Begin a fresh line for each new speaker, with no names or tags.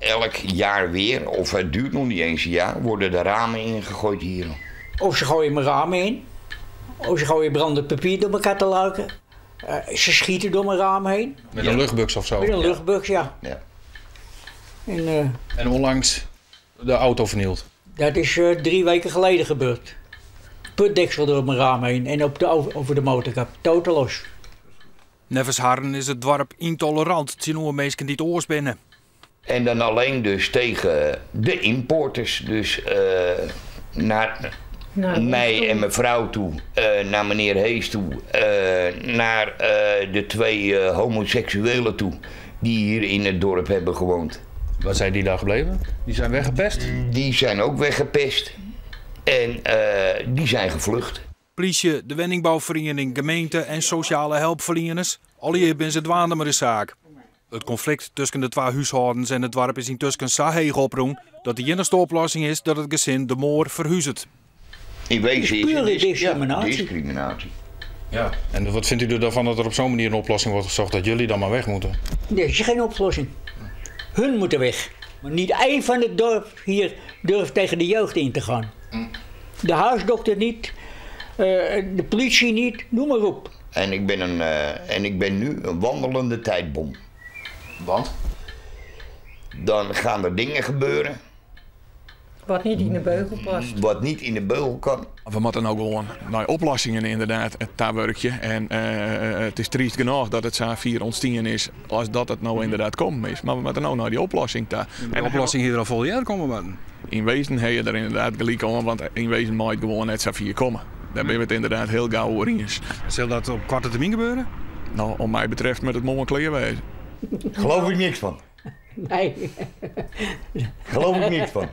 Elk jaar weer, of het duurt nog niet eens een jaar, worden de ramen ingegooid hier.
Of ze gooien mijn ramen in, of ze gooien brandend papier door mijn kattenluiken. Ze schieten door mijn raam heen.
Met een luchtbuks of zo?
Met een luchtbuks, ja.
Ja.
En
En onlangs de auto vernield?
Dat is 3 weken geleden gebeurd. Putdeksel door mijn raam heen en over de motorkap. Totaal los.
Neffens harren is it doarp yntolerant tsjinoer minsken dy't oars binne.
En dan alleen dus tegen de importers. Dus naar
Naar
mij en mijn vrouw toe, naar meneer Hees toe, naar de twee homoseksuelen toe die hier in het dorp hebben gewoond.
Waar zijn die daar gebleven? Die zijn weggepest?
Die zijn ook weggepest en die zijn gevlucht.
Plysje, de wenningbouferiening, gemeente en sosjale helpferlieners, allegear binne se dwaande mei de saak. It konflikt tusken de twa húshâldens en it doarp is yntusken sa heech oprûn dat de iennichste oplossing is dat it gesin De Moor ferhuzet.
In wezen is
Pure
het
discriminatie.
Ja, discriminatie.
Ja. En wat vindt u er dan van dat er op zo'n manier een oplossing wordt gezocht dat jullie dan maar weg moeten?
Nee, dat is geen oplossing. Hun moeten weg. Maar niet één van het dorp hier durft tegen de jeugd in te gaan. De huisdokter niet, de politie niet, noem maar op.
En ik ben nu een wandelende tijdbom.
Want?
Dan gaan er dingen gebeuren
Wat niet in de beugel past.
Wat niet in de beugel kan.
We moeten ook gewoon naar oplossingen inderdaad, het tawurkje. En het is triest genoeg dat it sa fier ûntstien is as dat it no inderdaad kommen is. Mar we moatte no nei dy oplossing ta.
De oplossing hie der al folle earder komme moatten.
Yn wezen ha je der inderdaad gelyk oan, want yn wezen mei it gewoan net sa fier komme. Dêr binne we it inderdaad hiel gau oer iens.
Sil dat op koarte termyn gebeure?
No, wat my betreft moat it moarn klear wêze.
Geloof ik niks fan.
Nee.
Geloof ik niks fan.